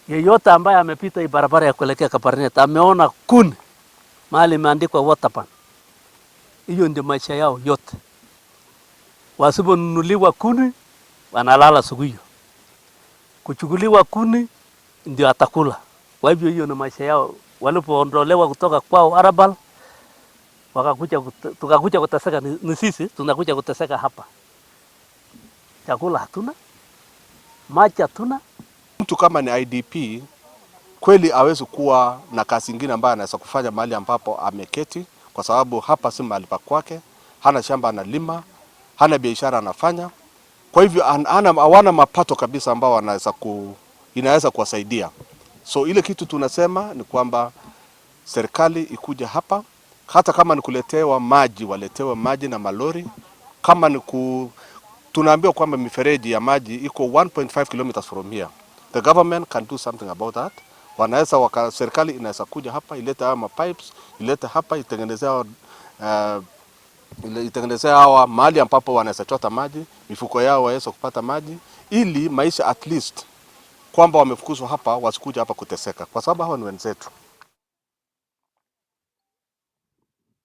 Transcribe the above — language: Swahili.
Yeyote ambaye amepita hii barabara ya kuelekea Kabarnet ameona kuni mahali imeandikwa water pan. Hiyo ndio maisha yao yote. Wasiponunuliwa kuni wanalala siku hiyo, kuchukuliwa kuni ndio atakula. Kwa hivyo hiyo ni maisha yao. Walipoondolewa kutoka kwao Arabal, wakakuja tukakuja kuteseka, ni sisi tunakuja kuteseka hapa. Chakula hatuna, maji hatuna. Mtu kama ni IDP kweli awezi kuwa na kazi ingine ambayo anaweza kufanya mahali ambapo ameketi, kwa sababu hapa si mahali pa kwake, hana shamba analima, hana biashara anafanya. Kwa hivyo hawana mapato kabisa ambao inaweza kuwasaidia. So ile kitu tunasema ni kwamba serikali ikuja hapa, hata kama ni kuletewa maji, waletewe maji na malori. Kama ni ku, tunaambiwa kwamba mifereji ya maji iko 1.5 kilometers from here. The government can do something about that. Wanaweza waka, serikali inaweza kuja hapa ilete haya mapipes, ilete hapa itengenezea hawa mahali ambapo wanaweza chota maji, mifuko yao waweze kupata maji, ili maisha at least kwamba wamefukuzwa hapa wasikuja hapa kuteseka, kwa sababu hawa ni wenzetu.